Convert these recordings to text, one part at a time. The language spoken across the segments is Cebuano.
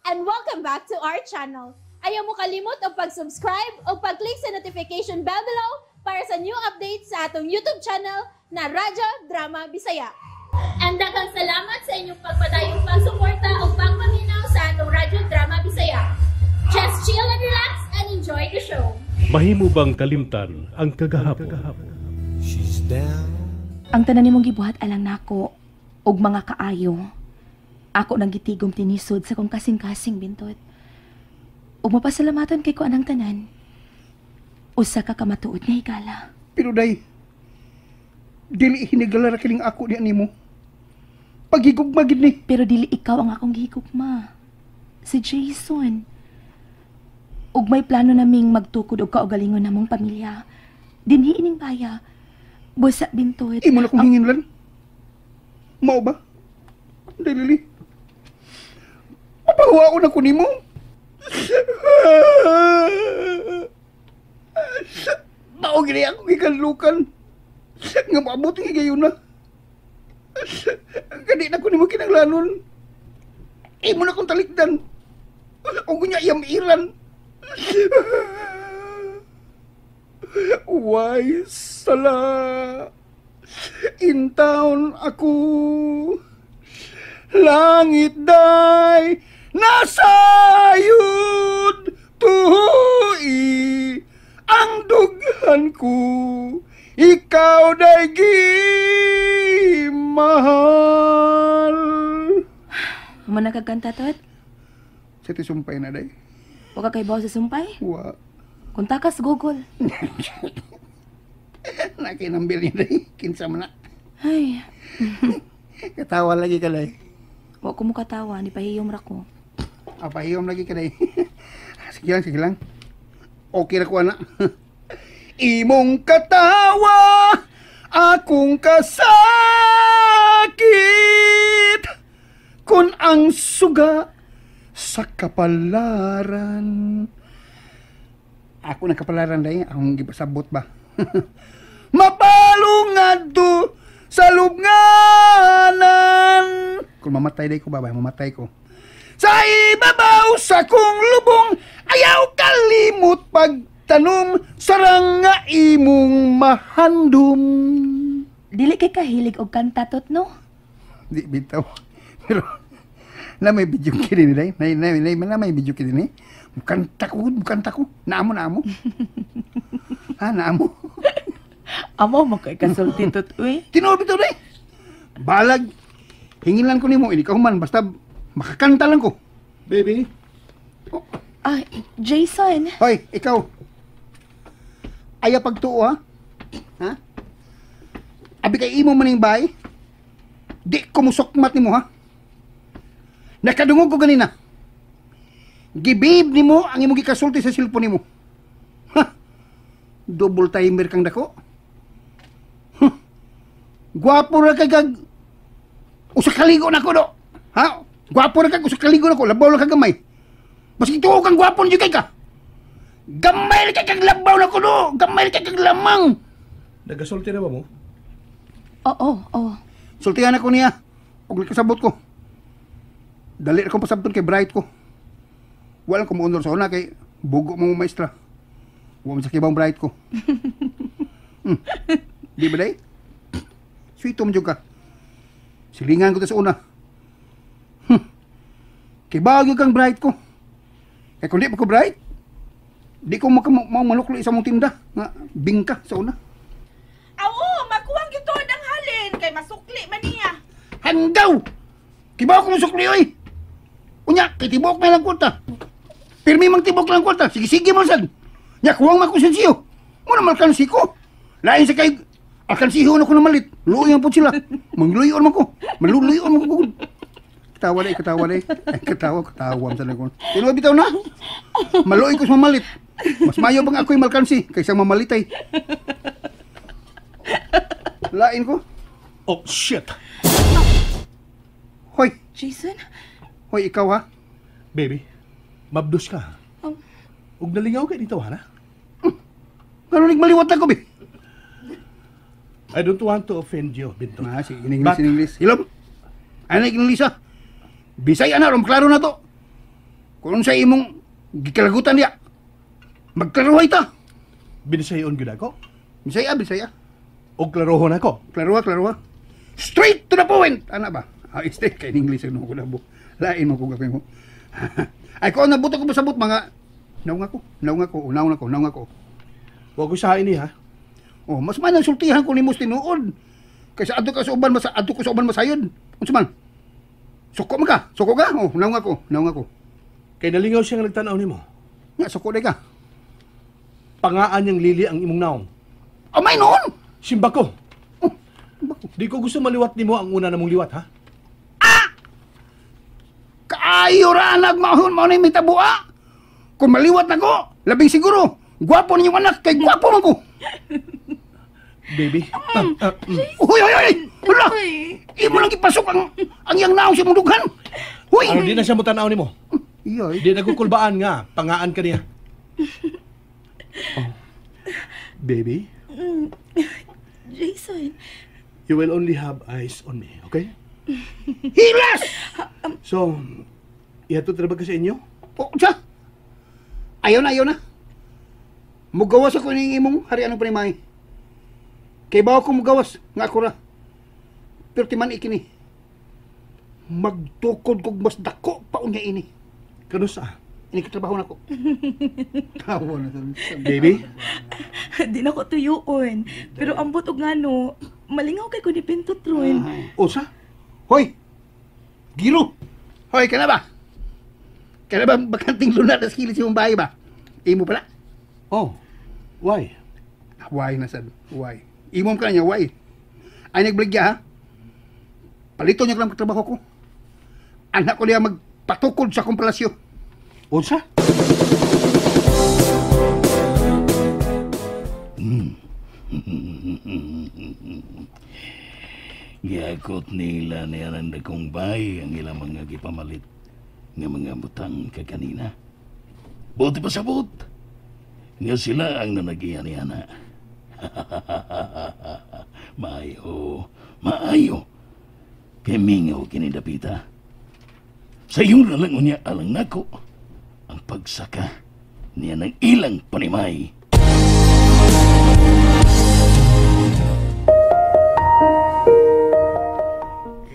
And welcome back to our channel. Ayaw mo kalimot og pag-subscribe o pag-click sa notification bell below para sa new updates sa atong YouTube channel na Radyo Drama Bisaya. And daghang salamat sa inyong pagpadayong pagsuporta o pagpaminaw sa atong Radyo Drama Bisaya. Just chill and relax and enjoy the show. Mahimo bang kalimtan ang kagahapon? She's down. Ang tanan nimong gibuhat alang nako og mga kaayo. Ako nang gitigom tinisod sa kong kasing-kasing, Bintot. Ug mapasalamatan kay ko anang tanan. Usa ka kamatuod nga higala. Pero day, dili hinigala ra kining ako diha nimo. Paghigugma gid ni. Pero dili ikaw ang akong gihigugma. Si Jason. Ug may plano naming magtukod og kaugalingon namong pamilya. Dinhi ining baya. Busa, Bintot. Imo na kong hinginlan. Mao ba? Day Lily. Mapahuwa ko na ko nimo. Mao gini ako gikanlukan. Nga maabot nga gayon na. Gani na ko nimo kinanglanon. Imo na kong talikdan. O gunya iyam iran. Why sala in town ako, langit day nasayod, tuhi ang dughan ko, ikaw day mahal. Mo na kagkanta, Tot? Sa ti sumpay na day. Wa ka kay bawo sa sumpay? Wa. Kontakas Google. Nakinambil niya day. Kinsa man na. Ay, Katawa lagi ka day. Wa ko mo katawa ni pahiyom ra ko. Apahiyom lagi ka day. Sige lang, sige lang. Okay ra ko ana. Imong katawa, akong kasakit. Kun ang suga sa kapalaran. Ako na kapalaran day, akong gipasabot ba. Mapalo ngadto sa lubnganan. Kung mamatay day ko, babay, mamatay ko. Sa ibabaw sa kong lubong, ayaw kalimot pagtanom, sarang nga imong mahandom. Dili kay kahilig og kanta, Tot, no? Di bitaw. Pero na may video kini ni day. Na may video kini ni. Mukanta ko, mukanta ko. Naamo, naamo. Ha, naamo. Amo mo kay kasulti, Tot, uy. Tinuod bitaw day. Balag. Hingin lang ko nimo, ini ka human basta makakanta lang ko. Baby, Ah, Jason. Hoy, ikaw. Ayaw pagtuo ha? Ha? Abi kay imo maning bay? Di ko musukmat nimo ha? Nakadungog ko ganina. Gibib nimo ang imong gikasulti sa cellphone nimo. Ha? Double timer kang dako. Huh. Gwapo ra kay kag usa ka ligo na ko do. Ha? Gwapo ra kag usa ka ligo na ko, labaw lang ka gamay. Maski tuo kang gwapo jud kay ka. Gamay ra kay kag labaw na ko do. Gamay ra kay kag lamang. Nagasulti na ba mo? Oo, oo. Sultihan ako niya. Og kasabot ko. Dali ra kong pasabton kay bright ko. Wala ko muundor sa una kay bugo mo maestra. Wa man sa kibang bright ko. Di ba day? Sweet mo jud ka. Silingan ko to sa una. Kay bagyo kang bright ko. Kay kung di pa ko bright, di ko maluklo sa mong tinda nga bingka sa una. Awo, makuwang gitod ang halin kay masukli man niya. Hanggaw! Kibaw ko musukli oy! Unya, kay tibok may lang kwarta. Pirmi mang tibok lang kwarta. Sige, sige man sad. Nya, kuwang makusensiyo. Muna malkansi ko. Lain sa kay alkansiho na ko na malit. Luoy ang po sila. Mangluyon man ko. Maluluyon man ko. Katawa na, katawa na. Ay, katawa, katawa. Sana ko. Tinuod bitaw na. Maluoy ko sa mamalit. Mas mayo bang ako'y malkansi kaysa mamalitay. Lain ko. Oh, shit! Hoy, Jason? Hoy, ikaw ha? Baby, mabdos ka. Oh. Ug nalingaw kay dito, ha? Ganun maliwat na ko, be. I don't want to offend you, Binto. Ah, sige, in English, But in English. Hilom. Ano in English, ha? Bisaya na, rom klaro na to. Kung sa imong gikalagutan niya, magklaruhay ta. Binisayon gyud ako. Bisaya, Bisaya. Og klarohon ako. Klaruha, klaruha. Straight to the point! Ana ba? Ah, straight kay in English ano ko labo. Lain mo kung gawin mo. Ay, kung nabuto ko masabot mga naung ako, naung ako, naung ako, naung ako. Wa ko sa ini ha. Oh, mas man ang sultihan ko nimo tinuod. Kaysa adto ka sa uban, mas adto ko sa uban masayod. Unsa man? Suko man ka? Suko ka? Oh, naung ako, naung ako. Kay nalingaw siya nga nagtan-aw nimo. Nga suko day ka. Pangaan niyang lili ang imong naong. Amay noon. Simba ko. Oh, bako. Di ko gusto maliwat nimo ang una namong liwat ha. Kaayo ra nagmahon mao ni mitabua. Kung maliwat nako, labing siguro. Gwapo ninyong anak kay gwapo man ko. Baby. Uy, uy, uy! Wala! Imo lang ipasok ang iyang naong sa imong dughan. Huy! Ano di na siya mo tan-aw nimo? Iya, eh. Di nagkukulbaan nga pangaan ka niya. Oh. Baby, Jason, you will only have eyes on me, okay? Hilas! So, ihatod ra ba ka sa inyo? O, siya! Ayaw na, ayaw na. Mugawas ako ning imong harian ng panimay. Kay bawo ko mugawas, nga ako ra. Pero timan ikini. Magtukod kog mas dako pa unya ini. Kanusa? Ini katrabaho na ko. Tawa na sa. Baby? di na ko tuyuon. Pero ambot og ngano, malingaw kay ko ni Pintot ron. Usa? Hoy! Giro! Hoy, kana ba? Kana ba bakanting lunar na skills yung bahay ba? Imo pala? Oh. Why? Why na sad? Why? Imo ka niya, why? Ay nagbaligya ha? Palito niya ko lang trabaho ko. Anak ko niya magpatukod sa akong palasyo. Unsa? Giakot nila ni anang dakong bay ang ilang mga gipamalit nga mga butang kakanina. Buti pa sabot nga sila ang nanagiyan ni ana. Maayo, maayo. Kay mingaw kini dapita. Sa iyon na lang unya alang nako ang pagsaka niya ng ilang panimay.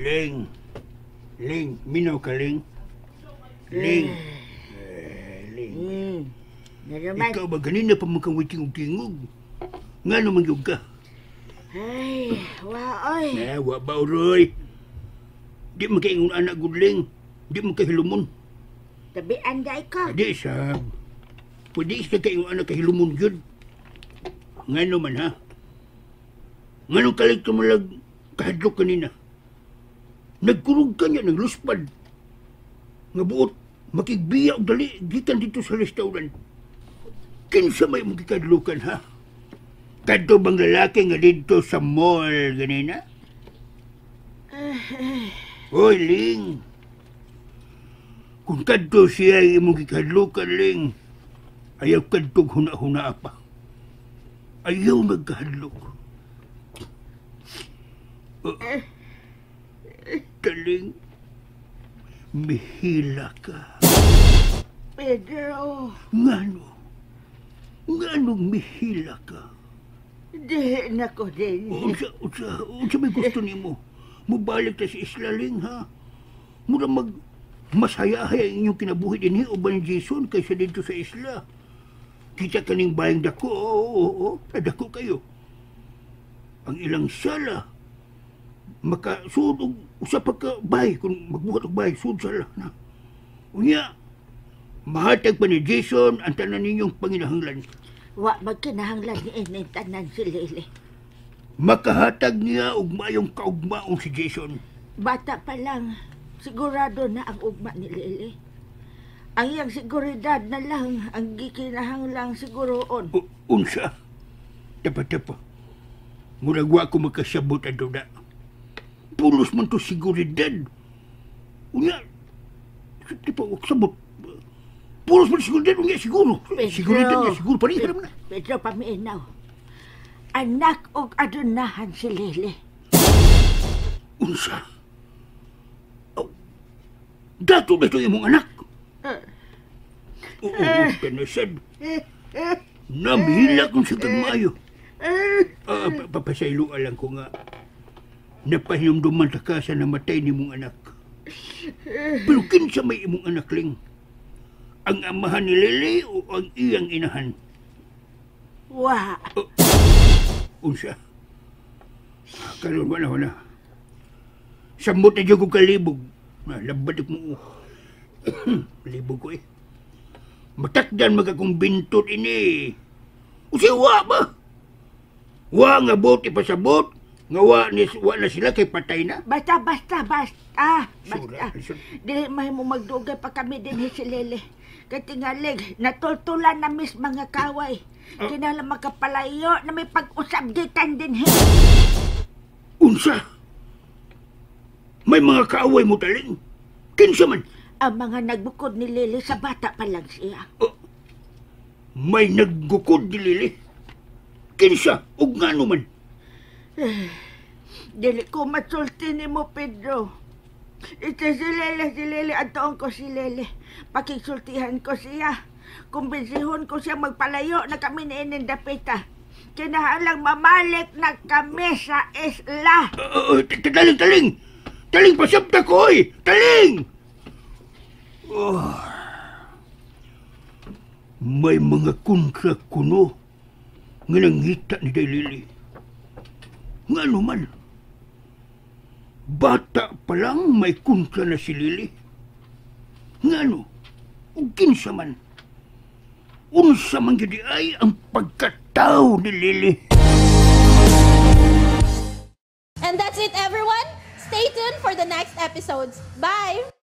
Ling. Ling. Minaw ka, Ling. Ling. Ling. Naraman. Ikaw ba ganina pa man kang tingog-tingog? Nga naman yun ka? Ay, waoy. Eh, wa ba, Uroy? Di man kaingon anak gudling. Di man kahilumon. Tabian day ka. Di sab. Pwede isa kaingon anak kahilumon yun. Nga naman, ha? Nga nung kalit ka malag kahadlok kanina. Nagkurog ka niya ng luspad. Nga buot, makigbiya og dali gikan dito sa restaurant. Kinsa may makikadlukan, ha? Kadto bang lalaki nga dito sa mall ganina? Hoy, Ling. Kung kadto siya imong gikadlukan, Ling, ayaw kadtog huna-huna pa. Ayaw magkahadlok. Taling, mihila ka. Pedro, Ngano? Ngano mihila ka? di na ko din. Unsa may gusto nimo? Mubalik ta sa isla, Ling, ha? Mura mag masaya-haya inyong kinabuhi dinhi uban ni Jason kaysa dito sa isla. Kita kaning bayang dako, oo, oo, dako kayo. Ang ilang sala, makasuod og usa pa ka bahay, kung magbuhat og bahay, suod sala na. Unya, mahatag pa ni Jason ang tanan ninyong panginahanglan. Wa magkinahanglan ni ini tanan si Lily. Makahatag niya og maayong kaugmaon si Jason. Bata pa lang, sigurado na ang ugma ni Lily. Ang iyang seguridad na lang ang gikinahanglang siguroon. Unsa? Tapa-tapa. Murag wa ko makasabot ato na. Pulos man to seguridad. Unya, di pa wa kasabot. Pulos man seguridad, unya siguro. Pedro. Seguridad niya, siguro. Pareha naman na. Pedro, paminaw. Anak og adunahan si Lily. Unsa? Oh, dato na ito imong anak. Tanasad. Namihila kong sa kagmaayo. Papasaylo lang ko nga. Napahinumduman ta ka sa namatay ni mong anak. Pero kinsa may imong anak, Ling? Ang amahan ni Lily o ang iyang inahan? Wa. Unsa? Karon wala wala. Samot na dyan ko kalibog. Labad mo. Libog ko eh. Matakdan mag akong bintot ini. Usi wa ba? Wa nga bot ipasabot. Nga wa, ni, wa na sila kay patay na. Basta, basta, basta. Sura, Basta. lisod. Dili mahimo magdugay pa kami din si Lele. Kay tingalig, natultulan na mis mga kaway. Kinahanglan makapalayo na may pag-usap gikan din. Unsa? May mga kaaway mo taling. Kinsa man? Ang mga nagbukod ni Lele sa bata pa lang siya. May naggukod ni Lily. Kinsa? Ug ngano man? Dili ko masulti ni mo, Pedro. Ito si Lele, antoon ko si Lele. Pakigsultihan ko siya. Kumbensihon ko siya magpalayo na kami ni Inin Dapita. Kinahanglang mamalik na kami sa isla. Taling, taling! Taling, pasabta ko, oy! Taling! Oh. May mga kontra kuno nga nangita ni Day Lily. Nga naman, bata pa lang may kontra na si Lily. Nga no, ug kinsa man. Unsa man gyud ay ang pagkatao ni Lily. And that's it, everyone. Stay tuned for the next episodes. Bye!